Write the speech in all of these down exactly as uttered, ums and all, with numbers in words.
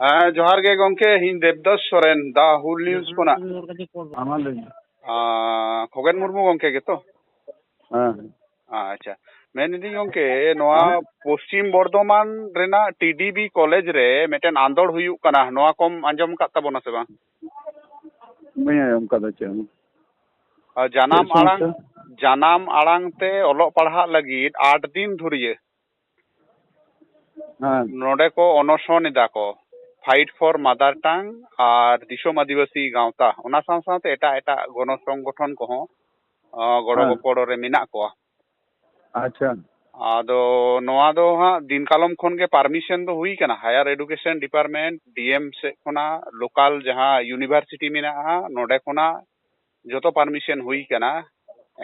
ᱦᱮᱸ, ᱡᱚᱦᱟᱨ ᱜᱮ ᱜᱚᱝᱠᱮ, ᱤᱧ ᱫᱮᱵᱫᱟᱥ ᱥᱚᱨᱮᱱ, ᱫᱟ ᱦᱩᱞ ᱱᱤᱭᱩᱡᱽ ᱠᱷᱚᱱᱟᱜ᱾ ᱦᱮᱸ, ᱢᱟ ᱞᱟᱹᱭ ᱢᱮ᱾ ᱟᱸ, ᱠᱷᱚᱜᱮᱱ ᱢᱩᱨᱢᱩ ᱜᱚᱝᱠᱮ ᱜᱮᱛᱚ? ᱦᱮᱸ᱾ ᱟᱪᱪᱷᱟ, ᱢᱮᱱ ᱤᱫᱟᱹᱧ ᱜᱚᱝᱠᱮ, ᱱᱚᱣᱟ ᱦᱮᱸ? ᱯᱚᱥᱪᱤᱢ ᱵᱚᱨᱫᱷᱚᱢᱟᱱ ᱨᱮᱱᱟᱜ ᱴᱤ ᱰᱤ ᱵᱤ ᱠᱚᱞᱮᱡᱽ ᱨᱮ ᱢᱤᱫᱴᱮᱱ ᱟᱸᱫᱳᱲ ᱦᱩᱭᱩᱜ ᱠᱟᱱᱟ, ᱱᱚᱣᱟ ᱠᱚᱢ ᱟᱸᱡᱚᱢ ᱟᱠᱟᱫ ᱛᱟᱵᱚᱱᱟ ᱥᱮ ᱵᱟᱝ? ᱵᱟᱹᱧ ᱟᱸᱡᱚᱢ ᱟᱠᱟᱫᱟ ᱪᱮᱫ ᱦᱚᱸ᱾ ᱟᱨ ᱡᱟᱱᱟᱢ ᱪᱮᱫ ᱟᱲᱟᱝ, ᱥᱚᱢᱚᱥᱥᱟ? ᱡᱟᱱᱟᱢ ᱟᱲᱟᱝ ᱛᱮ ᱚᱞᱚᱜ ᱯᱟᱲᱦᱟᱜ ᱞᱟᱹᱜᱤᱫ ᱟᱴ ᱫᱤᱱ ᱫᱷᱩᱨᱭᱟᱹ ᱦᱮᱸ᱾ ᱱᱚᱰᱮ ᱠᱚ ᱚᱱᱚᱥᱚᱱ ᱮᱫᱟ ᱠᱚ, Fight for Mother Tongue ᱟᱨ ᱫᱤᱥᱚᱢ ᱟᱹᱫᱤᱵᱟᱹᱥᱤ ᱜᱟᱶᱛᱟ, ᱚᱱᱟ ᱥᱟᱶ ᱥᱟᱶᱛᱮ ᱮᱴᱟᱜ ᱮᱴᱟᱜ ᱜᱚᱱᱚ ᱥᱚᱝᱜᱚᱴᱷᱚᱱ ᱠᱚᱦᱚᱸ, ᱟᱸ, ᱜᱚᱲᱚ ᱦᱮᱸ᱾ ᱜᱚᱯᱚᱲᱚ ᱨᱮ ᱢᱮᱱᱟᱜ ᱠᱚᱣᱟ᱾ ᱟᱪᱪᱷᱟ᱾ ᱟᱫᱚ ᱱᱚᱣᱟ ᱫᱚ ᱦᱟᱸᱜ ᱫᱤᱱ ᱠᱟᱞᱚᱢ ᱠᱷᱚᱱ ᱜᱮ ᱯᱟᱨᱢᱤᱥᱚᱱ ᱫᱚ ᱦᱩᱭ ᱠᱟᱱᱟ, Higher Education Department, ᱰᱤ ᱮᱢ ᱥᱮᱫ ᱠᱷᱚᱱᱟᱜ, ᱞᱳᱠᱟᱞ ᱡᱟᱦᱟᱸ ᱤᱭᱩᱱᱤᱵᱷᱟᱨᱥᱤᱴᱤ ᱢᱮᱱᱟᱜᱼᱟ, ᱱᱚᱰᱮ ᱠᱷᱚᱱᱟᱜ ᱡᱚᱛᱚ ᱯᱟᱨᱢᱤᱥᱚᱱ ᱦᱩᱭ ᱠᱟᱱᱟ᱾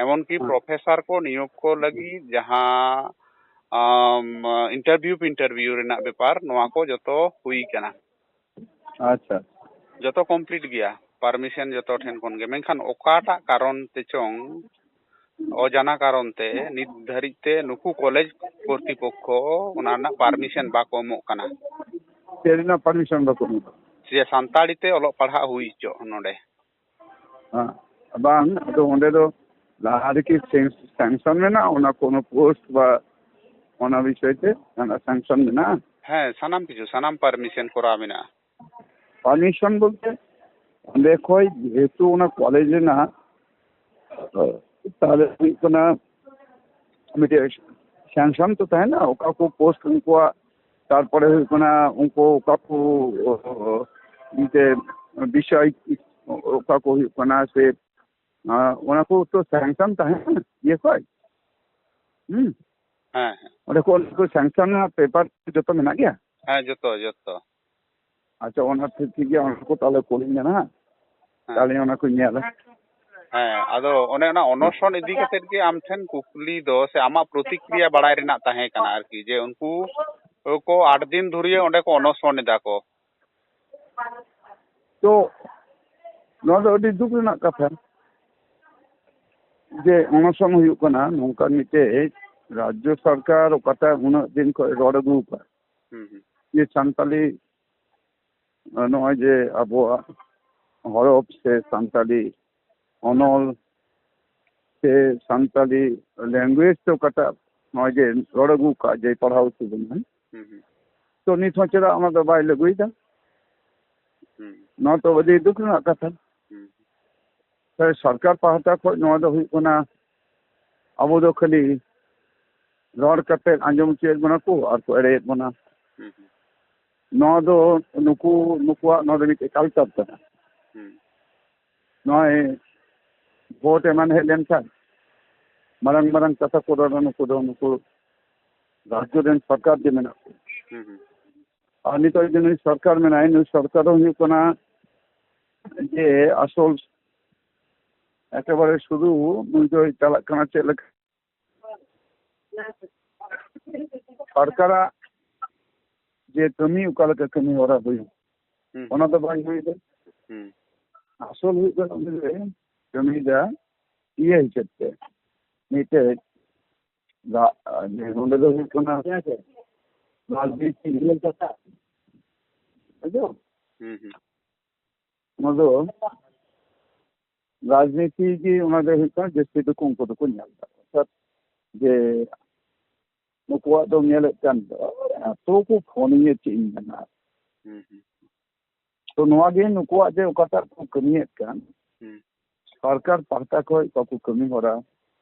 ᱮᱢᱚᱱᱠᱤ ᱦᱮᱸ᱾ ᱯᱨᱚᱯᱷᱮᱥᱟᱨ ᱠᱚ ᱱᱤᱭᱳᱜᱽ ᱠᱚ ᱞᱟᱹᱜᱤᱫ ᱡᱟᱦᱟᱸ, ᱟᱢ, ᱤᱱᱴᱟᱨᱵᱷᱤᱭᱩ ᱯᱷᱤᱱᱴᱟᱨᱵᱷᱤᱭᱩ ᱨᱮᱱᱟᱜ ᱵᱮᱯᱟᱨ, ᱱᱚᱣᱟ ᱠᱚ ᱡᱚᱛᱚ ᱦᱩᱭ ᱠᱟᱱᱟ᱾ ᱟᱪᱪᱷᱟ᱾ ᱡᱚᱛᱚ ᱠᱚᱢᱯᱞᱤᱴ ᱜᱮᱭᱟ, ᱯᱟᱨᱢᱤᱥᱚᱱ ᱡᱚᱛᱚ ᱴᱷᱮᱱ ᱠᱷᱚᱱ ᱜᱮ᱾ ᱢᱮᱱᱠᱷᱟᱱ ᱚᱠᱟᱴᱟᱜ ᱠᱟᱨᱚᱱ ᱛᱮᱪᱚᱝ, ᱚᱡᱟᱱᱟ ᱠᱟᱨᱚᱱ ᱛᱮ ᱱᱤᱛ ᱫᱷᱟᱹᱨᱤᱡ ᱛᱮ ᱱᱩᱠᱩ ᱠᱚᱞᱮᱡᱽ ᱠᱚᱨᱛᱤᱯᱚᱠᱠᱷᱚ ᱚᱱᱟ ᱨᱮᱱᱟᱜ ᱯᱟᱨᱢᱤᱥᱚᱱ ᱵᱟᱠᱚ ᱮᱢᱚᱜ ᱠᱟᱱᱟ᱾ ᱪᱮᱫ ᱨᱮᱱᱟᱜ ᱯᱟᱨᱢᱤᱥᱚᱱ ᱵᱟᱠᱚ ᱮᱢᱚᱜ ᱠᱟᱱᱟ? ᱡᱮ ᱥᱟᱱᱛᱟᱲᱤ ᱛᱮ ᱚᱞᱚᱜ ᱯᱟᱲᱦᱟᱜ ᱦᱩᱭ ᱦᱚᱪᱚᱜ ᱱᱚᱰᱮ᱾ ᱦᱮᱸ, ᱵᱟᱝ, ᱟᱫᱚ ᱚᱸᱰᱮ ᱫᱚ ᱞᱟᱦᱟ ᱨᱮᱠᱤ ᱥᱮᱝ-, ᱥᱮᱝᱥᱚᱱ ᱢᱮᱱᱟᱜᱼᱟ, ᱚᱱᱟ ᱠᱳᱱᱳ ᱯᱳᱥᱴ ᱵᱟ ᱚᱱᱟ ᱵᱤᱥᱚᱭ ᱛᱮ ᱡᱟᱦᱟᱱᱟᱜ ᱥᱮᱝᱥᱚᱱ ᱢᱮᱱᱟᱜᱼᱟ? ᱦᱮᱸ, ᱥᱟᱱᱟᱢ ᱠᱤᱪᱷᱩ, ᱥᱟᱱᱟᱢ ᱯᱟᱨᱢᱤᱥᱚᱱ ᱠᱚᱨᱟᱣ ᱢᱮᱱᱟᱜᱼᱟ᱾ ᱯᱟᱨᱢᱤᱥᱚᱱ ᱵᱚᱞᱛᱮ ᱚᱸᱰᱮ ᱠᱷᱚᱡ ᱡᱮᱦᱮᱛᱩ ᱚᱱᱟ ᱠᱚᱞᱮᱡᱽ ᱨᱮᱱᱟᱜ, ᱛᱟᱦᱞᱮ ᱦᱩᱭᱩᱜ ᱠᱟᱱᱟ ᱢᱤᱫᱴᱮᱡ ᱥᱮᱝᱥᱚᱱ ᱛᱚ ᱛᱟᱦᱮᱱᱟ, ᱚᱠᱟ ᱠᱚ ᱯᱳᱥᱴ ᱩᱱᱠᱩᱣᱟᱜ, ᱛᱟᱨᱯᱚᱨᱮ ᱦᱩᱭᱩᱜ ᱠᱟᱱᱟ ᱩᱱᱠᱩ ᱚᱠᱟ ᱠᱚ ᱢᱤᱫᱴᱮᱡ ᱵᱤᱥᱚᱭ ᱚᱠᱟ ᱠᱚ ᱦᱩᱭᱩᱜ ᱠᱟᱱᱟ ᱥᱮ, ᱟᱸ, ᱚᱱᱟ ᱠᱚ ᱛᱚ ᱥᱮᱝᱥᱚᱱ ᱛᱟᱦᱮᱱᱟ ᱤᱭᱟᱹ ᱠᱷᱚᱡ᱾ ᱦᱩᱸ? ᱦᱮᱸ, ᱦᱮᱸ᱾ ᱚᱸᱰᱮ ᱠᱚ, ᱚᱸᱰᱮ ᱠᱚ ᱥᱮᱝᱥᱚᱱ ᱨᱮᱱᱟᱜ ᱯᱮᱯᱟᱨ ᱡᱚᱛᱚ ᱢᱮᱱᱟᱜ ᱜᱮᱭᱟ? ᱦᱮᱸ, ᱡᱚᱛᱚ, ᱡᱚᱛᱚ᱾ ᱟᱪᱪᱷᱟ, ᱚᱱᱟ ᱴᱷᱤᱠ, ᱴᱷᱤᱠ ᱜᱮᱭᱟ, ᱚᱱᱟ ᱠᱚ ᱛᱟᱦᱞᱮ ᱠᱩᱞᱤᱧ ᱢᱮ ᱱᱟᱦᱟᱜ᱾ ᱦᱮᱸ᱾ ᱛᱟᱦᱞᱮ ᱚᱱᱟ ᱠᱚᱧ ᱧᱮᱞᱟ᱾ ᱦᱮᱸ, ᱟᱫᱚ ᱚᱱᱮ ᱚᱱᱟ ᱚᱱᱚᱥᱚᱱ ᱤᱫᱤ ᱠᱟᱛᱮᱫ ᱜᱮ ᱟᱢ ᱴᱷᱮᱱ ᱠᱩᱠᱞᱤ ᱫᱚ ᱥᱮ ᱟᱢᱟᱜ ᱯᱨᱚᱛᱤᱠᱨᱤᱭᱟ ᱵᱟᱲᱟᱭ ᱨᱮᱱᱟᱜ ᱛᱟᱦᱮᱸ ᱠᱟᱱᱟ ᱟᱨᱠᱤ, ᱡᱮ ᱩᱱᱠᱩ ᱠᱚ ᱟᱴ ᱫᱤᱱ ᱫᱷᱩᱨᱭᱟᱹ ᱚᱸᱰᱮ ᱠᱚ ᱚᱱᱚᱥᱚᱱ ᱮᱫᱟ ᱠᱚ᱾ ᱛᱚ, ᱱᱚᱣᱟ ᱫᱚ ᱟᱹᱰᱤ ᱫᱩᱠ ᱨᱮᱱᱟᱜ ᱠᱟᱛᱷᱟ ᱡᱮ ᱚᱱᱚᱥᱚᱱ ᱦᱩᱭᱩᱜ ᱠᱟᱱᱟ, ᱱᱚᱝᱠᱟᱱ ᱢᱤᱫᱴᱮᱡ ᱨᱟᱡᱽᱡᱚ ᱥᱚᱨᱠᱟᱨ ᱚᱠᱟᱴᱟᱜ ᱩᱱᱟᱹᱜ ᱫᱤᱱ ᱠᱷᱚᱱ ᱨᱚᱲ ᱟᱹᱜᱩ ᱟᱠᱟᱫ, ᱦᱩᱸ, ᱦᱩᱸ᱾ ᱡᱮ ᱥᱟᱱᱛᱟᱞᱤ ᱱᱚᱜᱼᱚᱭ ᱡᱮ ᱟᱵᱚᱣᱟᱜ ᱦᱚᱨᱚᱯ ᱥᱮ ᱥᱟᱱᱛᱟᱲᱤ ᱚᱱᱚᱞ ᱥᱮ ᱥᱟᱱᱛᱟᱲᱤ language ᱛᱮ ᱚᱠᱟᱴᱟᱜ ᱱᱚᱜᱼᱚᱭ ᱡᱮ ᱨᱚᱲ ᱟᱹᱜᱩ ᱠᱟᱜ ᱡᱮ ᱯᱟᱲᱦᱟᱣ ᱦᱚᱪᱚ ᱵᱚᱱᱟ, ᱦᱩᱸ, ᱦᱩᱸ, ᱛᱚ ᱱᱤᱛ ᱦᱚᱸ ᱪᱮᱫᱟᱜ ᱚᱱᱟ ᱫᱚ ᱵᱟᱭ ᱞᱟᱹᱜᱩᱭᱮᱫᱟ? ᱦᱩᱸ, ᱱᱚᱣᱟ ᱛᱚ ᱟᱹᱰᱤ ᱫᱩᱠ ᱨᱮᱱᱟᱜ ᱠᱟᱛᱷᱟ᱾ ᱦᱩᱸ, ᱥᱮ ᱥᱚᱨᱠᱟᱨ ᱯᱟᱦᱴᱟ ᱠᱷᱚᱱ ᱱᱚᱣᱟ ᱫᱚ ᱦᱩᱭᱩᱜ ᱠᱟᱱᱟ, ᱟᱵᱚ ᱫᱚ ᱠᱷᱟᱹᱞᱤ ᱨᱚᱲ ᱠᱟᱛᱮ ᱟᱸᱡᱚᱢ ᱦᱚᱪᱚᱭᱮᱫ ᱵᱚᱱᱟ ᱠᱚ ᱟᱨ ᱠᱚ ᱮᱲᱮᱭᱮᱫ ᱵᱚᱱᱟ᱾ ᱦᱩᱸ, ᱦᱩᱸ, ᱱᱚᱣᱟ ᱫᱚ ᱱᱩᱠᱩ, ᱱᱩᱠᱩᱣᱟᱜ ᱱᱚᱣᱟ ᱫᱚ ᱢᱤᱫᱴᱮᱡ culture ᱠᱟᱱᱟ᱾ ᱦᱩᱸ, ᱱᱚᱜᱼᱚᱭ ᱵᱷᱳᱴ ᱮᱢᱟᱱ ᱦᱮᱡ ᱞᱮᱱᱠᱷᱟᱱ ᱢᱟᱨᱟᱝ ᱢᱟᱨᱟᱝ ᱠᱟᱛᱷᱟ ᱠᱚ ᱨᱚᱲᱟ ᱱᱩᱠᱩ ᱫᱚ, ᱱᱩᱠᱩ ᱨᱟᱡᱽᱡᱚ ᱨᱮᱱ ᱥᱚᱨᱠᱟᱨ ᱡᱮ ᱢᱮᱱᱟᱜ ᱠᱚ᱾ ᱦᱩᱸ, ᱦᱩᱸ, ᱟᱨ ᱱᱤᱛᱚᱜ ᱡᱩᱫᱤ ᱱᱩᱭ ᱥᱚᱨᱠᱟᱨ ᱢᱮᱱᱟᱭ, ᱱᱩᱭ ᱥᱚᱨᱠᱟᱨ ᱫᱚ ᱦᱩᱭᱩᱜ ᱠᱟᱱᱟ ᱡᱮ ᱟᱥᱚᱞ ᱮᱠᱮᱵᱟᱨᱮ ᱥᱩᱫᱷᱩ ᱱᱩᱭ ᱫᱚᱭ ᱪᱟᱞᱟᱜ ᱠᱟᱱᱟ ᱪᱮᱫ ᱞᱮᱠᱟ ᱥᱚᱨᱠᱟᱨᱟᱜ ᱡᱮ ᱠᱟᱹᱢᱤ, ᱚᱠᱟ ᱞᱮᱠᱟ ᱠᱟᱹᱢᱤ ᱦᱚᱨᱟ ᱦᱩᱭᱩᱜ, ᱦᱩᱸ, ᱚᱱᱟ ᱫᱚ ᱵᱟᱭ ᱦᱩᱭᱮᱫᱟ᱾ ᱦᱩᱸ, ᱟᱥᱚᱞ ᱦᱩᱭᱩᱜ ᱠᱟᱱᱟ ᱩᱱᱤ ᱫᱚᱭ ᱠᱟᱹᱢᱤᱭᱮᱫᱟ ᱤᱭᱟᱹ ᱦᱤᱥᱟᱹᱵ ᱛᱮ, ᱢᱤᱫᱴᱮᱡ ᱨᱟ-, ᱡᱮ ᱱᱚᱸᱰᱮ ᱫᱚ ᱦᱩᱭᱩᱜ ᱠᱟᱱᱟ ᱨᱟᱡᱽᱱᱤᱛᱤ ᱤᱭᱟᱹ ᱠᱟᱛᱷᱟ᱾ ᱵᱩᱡᱷᱟᱹᱣ? ᱦᱩᱸ, ᱦᱩᱸ, ᱚᱱᱟ ᱫᱚ ᱨᱟᱡᱽᱱᱤᱛᱤ ᱜᱮ, ᱚᱱᱟ ᱫᱚ ᱦᱩᱭᱩᱜ ᱠᱟᱱᱟ ᱡᱟᱹᱥᱛᱤ ᱫᱚᱠᱚ, ᱩᱱᱠᱩ ᱫᱚᱠᱚ ᱧᱮᱞ ᱮᱫᱟ᱾ ᱚᱨᱛᱷᱟᱛ ᱡᱮ ᱱᱩᱠᱩᱣᱟᱜ ᱫᱚ ᱧᱮᱞᱮᱫ ᱠᱟᱱ ᱫᱚ ᱮᱛᱚ ᱠᱚ ᱯᱷᱳᱱᱤᱧᱟ, ᱪᱮᱫ ᱤᱧ ᱢᱮᱱᱟ᱾ ᱦᱩᱸ, ᱦᱩᱸ, ᱛᱚ ᱱᱚᱣᱟ ᱜᱮ ᱱᱩᱠᱩᱣᱟᱜ ᱡᱮ ᱚᱠᱟᱴᱟᱜ ᱠᱚ ᱠᱟᱹᱢᱤᱭᱮᱫ ᱠᱟᱱ, ᱦᱩᱸ, ᱥᱚᱨᱠᱟᱨ ᱯᱟᱦᱴᱟ ᱠᱷᱚᱱ ᱚᱠᱟ ᱠᱚ ᱠᱟᱹᱢᱤ ᱦᱚᱨᱟ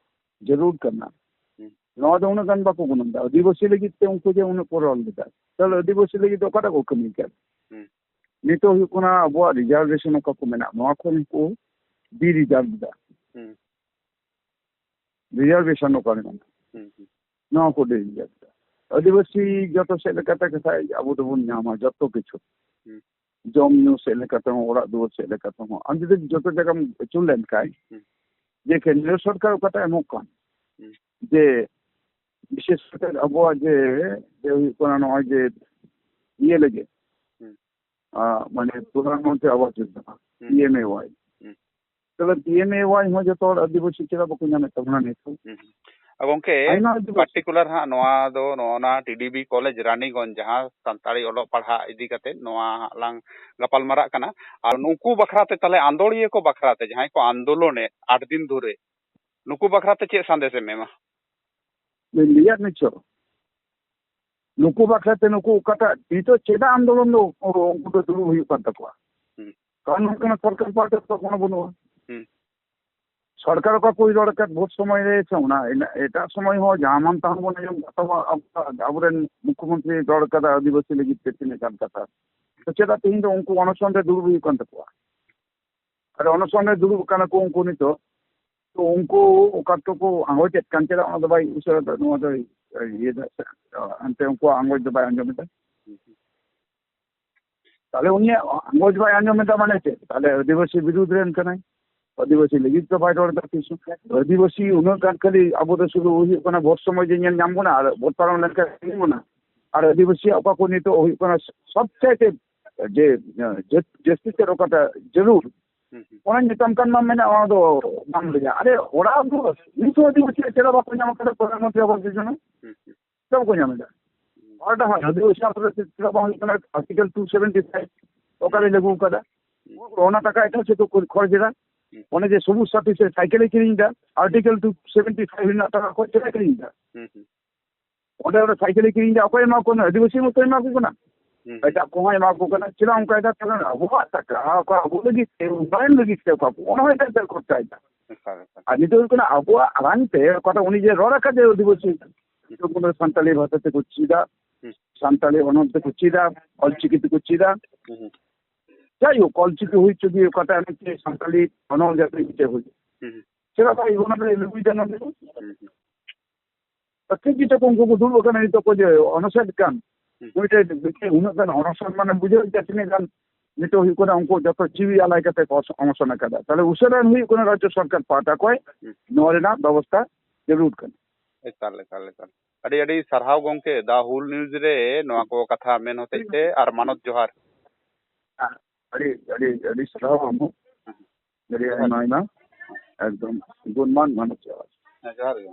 ᱡᱟᱹᱨᱩᱲ ᱠᱟᱱᱟ, ᱦᱩᱸ, ᱱᱚᱣᱟ ᱫᱚ ᱩᱱᱟᱹᱜ ᱜᱟᱱ ᱵᱟᱠᱚ ᱜᱩᱱᱟᱹᱱ ᱮᱫᱟ᱾ ᱟᱹᱫᱤᱵᱟᱹᱥᱤ ᱞᱟᱹᱜᱤᱫ ᱛᱮ ᱩᱱᱠᱩ ᱡᱮ ᱩᱱᱟᱹᱜ ᱠᱚ ᱨᱚᱲ ᱞᱮᱫᱟ, ᱛᱟᱦᱞᱮ ᱟᱹᱫᱤᱵᱟᱹᱥᱤ ᱞᱟᱹᱜᱤᱫ ᱫᱚ ᱚᱠᱟᱴᱟᱜ ᱠᱚ ᱠᱟᱹᱢᱤ ᱠᱟᱱ? ᱦᱩᱸ, ᱱᱤᱛᱚᱜ ᱦᱩᱭᱩᱜ ᱠᱟᱱᱟ ᱟᱵᱚᱣᱟᱜ reservation ᱚᱠᱟ ᱠᱚ ᱢᱮᱱᱟᱜ, ᱱᱚᱣᱟ ᱠᱷᱚᱱ ᱠᱚ de-reserve ᱮᱫᱟ᱾ ᱦᱩᱸ, reservation ᱚᱠᱟ ᱨᱮ ᱢᱮᱱᱟᱜᱼᱟ? ᱦᱩᱸ, ᱦᱩᱸ, ᱱᱚᱣᱟ ᱠᱚ ᱰᱤᱞ ᱜᱮᱭᱟ᱾ ᱟᱹᱫᱤᱵᱟᱹᱥᱤ ᱡᱚᱛᱚ ᱥᱮᱫ ᱞᱮᱠᱟᱛᱮ ᱠᱟᱛᱷᱟᱭ ᱟᱵᱚ ᱫᱚᱵᱚᱱ ᱧᱟᱢᱟ ᱡᱚᱛᱚ ᱠᱤᱪᱷᱩ᱾ ᱦᱩᱸ, ᱡᱚᱢ ᱧᱩ ᱥᱮᱫ ᱞᱮᱠᱟᱛᱮᱦᱚᱸ, ᱚᱲᱟᱜ ᱫᱩᱣᱟᱹᱨ ᱥᱮᱫ ᱞᱮᱠᱟᱛᱮᱦᱚᱸ᱾ ᱟᱢ ᱡᱩᱫᱤ ᱡᱚᱛᱚ ᱡᱟᱭᱜᱟᱢ ᱟᱹᱪᱩᱨ ᱞᱮᱱᱠᱷᱟᱱ, ᱦᱩᱸ, ᱡᱮ ᱠᱮᱱᱫᱨᱚ ᱥᱚᱨᱠᱟᱨ ᱚᱠᱟᱴᱟᱜ ᱮᱢᱚᱜ ᱠᱟᱱ, ᱦᱩᱸ, ᱡᱮ ᱵᱤᱥᱮᱥ ᱠᱟᱛᱮ ᱟᱵᱚᱣᱟᱜ ᱡᱮ, ᱡᱮ ᱦᱩᱭᱩᱜ ᱠᱟᱱᱟ ᱱᱚᱜᱼᱚᱭ ᱡᱮ ᱤᱭᱟᱹ ᱞᱟᱹᱜᱤᱫ, ᱦᱩᱸ, ᱟᱸ, ᱢᱟᱱᱮ ᱯᱨᱚᱫᱷᱟᱱ ᱢᱚᱱᱛᱨᱤ ᱟᱵᱟᱥ ᱡᱳᱡᱚᱱᱟ, ᱦᱩᱸ, ᱯᱤ ᱮᱢ ᱮ ᱣᱟᱭ᱾ ᱦᱩᱸ᱾ ᱛᱟᱦᱞᱮ ᱯᱤ ᱮᱢ ᱮ ᱣᱟᱭ ᱦᱚᱸ ᱡᱚᱛᱚ ᱦᱚᱲ ᱟᱹᱫᱤᱵᱟᱹᱥᱤ ᱪᱮᱫᱟᱜ ᱵᱟᱠᱚ ᱧᱟᱢᱮᱫ ᱛᱟᱵᱚᱱᱟ ᱱᱤᱛ ᱦᱚᱸ? ᱦᱩᱸ, ᱦᱩᱸ᱾ ᱟᱨ ᱜᱚᱝᱠᱮ, ᱟᱭᱢᱟ ᱟᱹᱫᱤᱵᱟᱹᱥᱤ ᱯᱟᱨᱴᱤᱠᱩᱞᱟᱨ ᱦᱟᱸᱜ ᱱᱚᱣᱟ ᱫᱚ ᱱᱚᱜᱼᱚ ᱱᱟ T D B college Raniganj, ᱡᱟᱦᱟᱸ ᱥᱟᱱᱛᱟᱲᱤ ᱚᱞᱚᱜ ᱯᱟᱲᱦᱟᱜ ᱤᱫᱤ ᱠᱟᱛᱮ ᱱᱚᱣᱟ ᱦᱟᱸᱜ ᱞᱟᱝ ᱜᱟᱯᱟᱞ ᱢᱟᱨᱟᱜ ᱠᱟᱱᱟ᱾ ᱟᱨ ᱱᱩᱠᱩ ᱵᱟᱠᱷᱨᱟ ᱛᱮ ᱛᱟᱦᱞᱮ, ᱟᱸᱫᱳᱲᱤᱭᱟᱹ ᱠᱚ ᱵᱟᱠᱷᱨᱟ ᱛᱮ, ᱡᱟᱦᱟᱸᱭ ᱠᱚ ᱟᱱᱫᱳᱞᱚᱱᱮᱫ ᱟᱴ ᱫᱤᱱ ᱫᱷᱚᱨᱮ, ᱱᱩᱠᱩ ᱵᱟᱠᱷᱨᱟ ᱛᱮ ᱪᱮᱫ ᱥᱟᱸᱫᱮᱥ ᱮᱢ ᱮᱢᱟ? ᱞᱤᱧ ᱞᱟᱹᱭᱟᱫ ᱢᱮ ᱪᱚ, ᱱᱩᱠᱩ ᱵᱟᱠᱷᱨᱟ ᱛᱮ ᱱᱩᱠᱩ ᱚᱠᱟᱴᱟᱜ ᱱᱤᱛᱚᱜ ᱪᱮᱫᱟᱜ ᱟᱱᱫᱳᱞᱚᱱ ᱫᱚ ᱩᱱᱠᱩ ᱫᱚ ᱫᱩᱲᱩᱵ ᱦᱩᱭᱩᱜ ᱠᱟᱱ ᱛᱟᱠᱚᱣᱟ? ᱦᱩᱸ᱾ ᱠᱟᱨᱚᱱ ᱦᱩᱭᱩᱜ ᱠᱟᱱᱟ, ᱥᱚᱨᱠᱟᱨ ᱯᱟᱦᱴᱟ ᱛᱚ ᱠᱳᱱᱳ ᱵᱟᱹᱱᱩᱜᱼᱟ᱾ ᱦᱩᱸ᱾ ᱥᱚᱨᱠᱟᱨ ᱚᱠᱟ ᱠᱚᱭ ᱨᱚᱲ ᱟᱠᱟᱫ ᱵᱷᱳᱴ ᱥᱚᱢᱚᱭ ᱨᱮ ᱥᱮ ᱚᱱᱟ ᱮᱱᱟ-, ᱮᱴᱟᱜ ᱥᱚᱢᱚᱭ ᱦᱚᱸ ᱡᱟᱦᱟᱸ ᱢᱟᱱ ᱛᱟᱦᱟᱸ ᱵᱚᱱ ᱟᱸᱡᱚᱢ ᱠᱟᱜ ᱛᱟᱵᱚᱱᱟ, ᱟᱵᱚ-, ᱟᱵᱚᱨᱮᱱ ᱢᱩᱠᱷᱭᱚᱢᱚᱱᱛᱨᱤ ᱨᱚᱲ ᱠᱟᱫᱟ ᱟᱹᱫᱤᱵᱟᱹᱥᱤ ᱞᱟᱹᱜᱤᱫ ᱛᱮ ᱛᱤᱱᱟᱹᱜ ᱜᱟᱱ ᱠᱟᱛᱷᱟ᱾ ᱛᱚ ᱪᱮᱫᱟᱜ ᱛᱮᱦᱮᱧ ᱫᱚ ᱩᱱᱠᱩ ᱚᱱᱚᱥᱚᱱ ᱨᱮ ᱫᱩᱲᱩᱵ ᱦᱩᱭᱩᱜ ᱠᱟᱱ ᱛᱟᱠᱚᱣᱟ? ᱟᱨ ᱚᱱᱚᱥᱚᱱ ᱨᱮ ᱫᱩᱲᱩᱵ ᱠᱟᱱᱟ ᱠᱚ ᱩᱱᱠᱩ ᱱᱤᱛᱚᱜ᱾ ᱛᱚ ᱩᱱᱠᱩ ᱚᱠᱟ ᱛᱚᱠᱚ ᱟᱸᱜᱚᱪᱮᱫ ᱠᱟᱱ, ᱪᱮᱫᱟᱜ ᱚᱱᱟ ᱫᱚ ᱵᱟᱭ ᱩᱥᱟᱹᱨᱟ ᱫᱟ, ᱱᱚᱣᱟ ᱫᱚᱭ ᱤᱭᱟᱹ ᱫᱟ ᱥᱮ, ᱮᱱᱛᱮ ᱩᱱᱠᱩᱣᱟᱜ ᱟᱸᱜᱚᱪ ᱫᱚ ᱵᱟᱭ ᱟᱸᱡᱚᱢ ᱮᱫᱟ᱾ ᱛᱟᱦᱞᱮ ᱩᱱᱤᱭᱟᱜ ᱟᱸᱜᱚᱪ ᱵᱟᱭ ᱟᱸᱡᱚᱢ ᱮᱫᱟ ᱢᱟᱱᱮ ᱪᱮᱫ? ᱛᱟᱦᱞᱮ ᱟᱹᱫᱤᱵᱟᱹᱥᱤ ᱵᱤᱨᱩᱫᱽ ᱨᱮᱱ ᱠᱟᱱᱟᱭ, ᱟᱹᱫᱤᱵᱟᱹᱥᱤ ᱞᱟᱹᱜᱤᱫ ᱫᱚ ᱵᱟᱭ ᱨᱚᱲ ᱮᱫᱟ ᱛᱤᱥ ᱦᱚᱸ᱾ ᱟᱹᱫᱤᱵᱟᱹᱥᱤ ᱩᱱᱟᱹᱜ ᱜᱟᱱ ᱠᱷᱟᱹᱞᱤ ᱟᱵᱚ ᱫᱚ ᱥᱩᱫᱷᱩ ᱦᱩᱭᱩᱜ ᱠᱟᱱᱟ ᱵᱷᱳᱴ ᱥᱚᱢᱚᱭ ᱡᱮ ᱧᱮᱞ ᱧᱟᱢ ᱵᱚᱱᱟ ᱟᱨ ᱵᱷᱳᱴ ᱯᱟᱨᱚᱢ ᱞᱮᱱᱠᱷᱟᱱ ᱦᱤᱲᱤᱧ ᱵᱚᱱᱟ᱾ ᱟᱨ ᱟᱹᱫᱤᱵᱟᱹᱥᱤᱭᱟᱜ ᱚᱠᱟ ᱠᱚ ᱱᱤᱛᱚᱜ ᱦᱩᱭᱩᱜ ᱠᱟᱱᱟ ᱥᱚᱵ ᱪᱟᱭᱛᱮ ᱡᱮ, ᱡᱟᱹ-, ᱡᱟᱹᱥᱛᱤ ᱛᱮᱫ ᱚᱠᱟᱴᱟᱜ ᱡᱟᱹᱨᱩᱲ, ᱦᱩᱸ, ᱦᱩᱸ᱾ ᱚᱱᱟ ᱧᱮᱛᱟᱢ ᱠᱟᱱ ᱢᱟ ᱢᱮᱱᱟ, ᱚᱱᱟ ᱫᱚ ᱵᱟᱝ ᱞᱟᱹᱭᱟ᱾ ᱟᱨᱮ, ᱚᱲᱟᱜ ᱫᱚ ᱱᱤᱛ ᱦᱚᱸ ᱟᱹᱫᱤᱵᱟᱹᱥᱤ ᱪᱮᱫᱟᱜ ᱵᱟᱠᱚ ᱧᱟᱢ ᱟᱠᱟᱫᱟ ᱯᱨᱚᱫᱷᱟᱱ ᱢᱚᱱᱛᱨᱤ ᱟᱵᱟᱥ ᱡᱳᱡᱚᱱᱟ? ᱦᱩᱸ, ᱦᱩᱸ᱾ ᱪᱮᱫᱟᱜ ᱵᱟᱠᱚ ᱧᱟᱢ ᱮᱫᱟ? ᱦᱚᱲ ᱰᱟᱦᱟᱨ ᱟᱹᱫᱤᱵᱟᱹᱥᱤ ᱟᱛᱳ ᱨᱮ ᱪᱮᱫᱟᱜ ᱵᱟᱝ ᱦᱩᱭᱩᱜ ᱠᱟᱱᱟ? Article two seventy five ᱚᱠᱟᱨᱮ ᱞᱟᱹᱜᱩ ᱟᱠᱟᱫᱟ? ᱦᱩᱸ᱾ ᱚᱱᱟ ᱴᱟᱠᱟ ᱮᱴᱟᱜ ᱥᱮᱫ ᱠᱚ ᱠᱷᱚᱨᱚᱪ ᱮᱫᱟ᱾ ᱦᱩᱸ᱾ ᱚᱱᱮ ᱡᱮ ᱥᱚᱵᱩᱡ ᱥᱟᱛᱷᱤ ᱥᱮ ᱥᱟᱭᱠᱮᱞᱮ ᱠᱤᱨᱤᱧ ᱮᱫᱟ, Article two seventy five ᱨᱮᱱᱟᱜ ᱴᱟᱠᱟ ᱠᱷᱚᱨᱚᱪ ᱪᱮᱫᱟᱜ ᱠᱤᱨᱤᱧ ᱮᱫᱟ? ᱦᱩᱸ, ᱦᱩᱸ᱾ ᱚᱸᱰᱮ ᱚᱸᱰᱮ ᱥᱟᱭᱠᱮᱞᱮ ᱠᱤᱨᱤᱧ ᱮᱫᱟ, ᱚᱠᱚᱭ ᱮᱢᱟ ᱠᱚ ᱠᱟᱱᱟ? ᱟᱹᱫᱤᱵᱟᱹᱥᱤ ᱢᱚᱛᱚ ᱮᱢᱟ ᱠᱚ ᱠᱟᱱᱟ᱾ ᱦᱩᱸ, ᱦᱩᱸ᱾ ᱮᱴᱟᱜ ᱠᱚᱦᱚᱸ ᱮᱢᱟ ᱠᱚ ᱠᱟᱱᱟ᱾ ᱪᱮᱫᱟᱜ ᱚᱱᱠᱟᱭᱮᱫᱟ? ᱠᱟᱨᱚᱱ ᱟᱵᱚᱣᱟᱜ ᱴᱟᱠᱟ, ᱚᱠᱟ ᱟᱵᱚ ᱞᱟᱹᱜᱤᱫ ᱛᱮ, ᱩᱱᱱᱚᱭᱚᱱ ᱞᱟᱹᱜᱤᱫ ᱛᱮ ᱚᱠᱟ ᱠᱚ, ᱚᱱᱟ ᱦᱚᱸ ᱮᱴᱟᱜ ᱮᱴᱟᱜ ᱠᱷᱚᱨᱪᱟᱭᱮᱫᱟ᱾ ᱮᱠᱟᱞ, ᱮᱠᱟᱞ᱾ ᱟᱨ ᱱᱤᱛᱚᱜ ᱦᱩᱭᱩᱜ ᱠᱟᱱᱟ ᱟᱵᱚᱣᱟᱜ ᱟᱲᱟᱝ ᱛᱮ, ᱚᱠᱟᱴᱟᱜ ᱩᱱᱤ ᱡᱮ ᱨᱚᱲ ᱟᱠᱟᱫ ᱡᱮ ᱟᱹᱫᱤᱵᱟᱹᱥᱤ, ᱦᱩᱸ᱾ ᱡᱚᱠᱷᱚᱱ ᱥᱟᱱᱛᱟᱲᱤ ᱵᱷᱟᱥᱟ ᱛᱮᱠᱚ ᱪᱮᱫᱟ, ᱦᱩᱸ᱾ ᱥᱟᱱᱛᱟᱲᱤ ᱚᱱᱚᱞ ᱛᱮᱠᱚ ᱪᱮᱫᱟ, ᱚᱞᱪᱤᱠᱤ ᱛᱮᱠᱚ ᱪᱮᱫᱟ᱾ ᱦᱩᱸ, ᱦᱩᱸ᱾ ᱡᱟᱭᱦᱳᱠ, ᱚᱞᱪᱤᱠᱤ ᱦᱩᱭ ᱦᱚᱪᱚ ᱜᱮ, ᱚᱠᱟᱴᱟᱜ ᱢᱤᱫᱴᱮᱡ ᱥᱟᱱᱛᱟᱲᱤ ᱚᱱᱚᱞ ᱡᱟᱛᱮ ᱢᱤᱫᱴᱮᱡ ᱦᱩᱭᱩᱜ᱾ ᱦᱩᱸ, ᱦᱩᱸ᱾ ᱪᱮᱫᱟᱜ ᱵᱟᱭ ᱚᱱᱟ ᱨᱮ ᱞᱟᱹᱜᱩᱭ ᱫᱟ ᱱᱚᱰᱮ ᱫᱚ? ᱦᱩᱸ, ᱦᱩᱸ᱾ ᱴᱷᱤᱠ ᱜᱮᱛᱟ ᱠᱚ, ᱩᱱᱠᱩ ᱠᱚ ᱫᱩᱲᱩᱵ ᱟᱠᱟᱱᱟ ᱱᱤᱛᱚᱜ ᱠᱚ ᱡᱮ ᱚᱱᱚᱥᱮᱫ ᱠᱟᱱ᱾ ᱦᱩᱸ᱾ ᱢᱤᱫᱴᱮᱡ, ᱢᱤᱫᱴᱮᱡ ᱩᱱᱟᱹᱜ ᱜᱟᱱ ᱚᱱᱚᱥᱚᱱ ᱢᱟᱱᱮ ᱵᱩᱡᱷᱟᱹᱣ ᱠᱮᱫᱟ ᱛᱤᱱᱟᱹᱜ ᱜᱟᱱ ᱱᱤᱛᱚᱜ ᱦᱩᱭᱩᱜ ᱠᱟᱱᱟ, ᱩᱱᱠᱩ ᱡᱚᱛᱚ ᱡᱤᱣᱤ ᱟᱞᱟᱭ ᱠᱟᱛᱮ ᱠᱚ ᱚᱱᱚᱥᱚᱱ ᱟᱠᱟᱫᱟ᱾ ᱛᱟᱦᱞᱮ ᱩᱥᱟᱹᱨᱟ ᱦᱩᱭᱩᱜ ᱠᱟᱱᱟ ᱨᱟᱡᱽᱡᱚ ᱥᱚᱨᱠᱟᱨ ᱯᱟᱦᱴᱟ ᱠᱷᱚᱱ ᱦᱩᱸ᱾ ᱱᱚᱣᱟ ᱨᱮᱱᱟᱜ ᱵᱮᱵᱚᱥᱛᱷᱟ ᱡᱟᱹᱨᱩᱲ ᱠᱟᱱᱟ᱾ ᱮᱠᱟᱞ, ᱮᱠᱟᱞ, ᱮᱠᱟᱞ᱾ ᱟᱹᱰᱤ, ᱟᱹᱰᱤ ᱥᱟᱨᱦᱟᱣ ᱜᱚᱝᱠᱮ, The Whole News ᱨᱮ ᱱᱚᱣᱟ ᱠᱚ ᱠᱟᱛᱷᱟ ᱢᱮᱱ ᱦᱚᱛᱮᱡ ᱛᱮ, ᱟᱨ ᱢᱟᱱᱚᱛ ᱡᱚᱦᱟᱨ᱾ ᱟᱹᱰᱤ, ᱟᱹᱰᱤ, ᱟᱹᱰᱤ ᱥᱟᱨᱦᱟᱣ ᱟᱢ ᱦᱚᱸ᱾ ᱦᱮᱸ᱾ ᱟᱹᱰᱤ ᱡᱚᱦᱟᱨ᱾ ᱟᱭᱢᱟ, ᱟᱭᱢᱟ᱾ ᱮᱠᱫᱚᱢ ᱜᱩᱱᱢᱟᱱ ᱢᱟᱱᱚᱛ ᱡᱚᱦᱟᱨ᱾ ᱦᱮᱸ, ᱡᱚᱦᱟᱨ ᱜᱮ᱾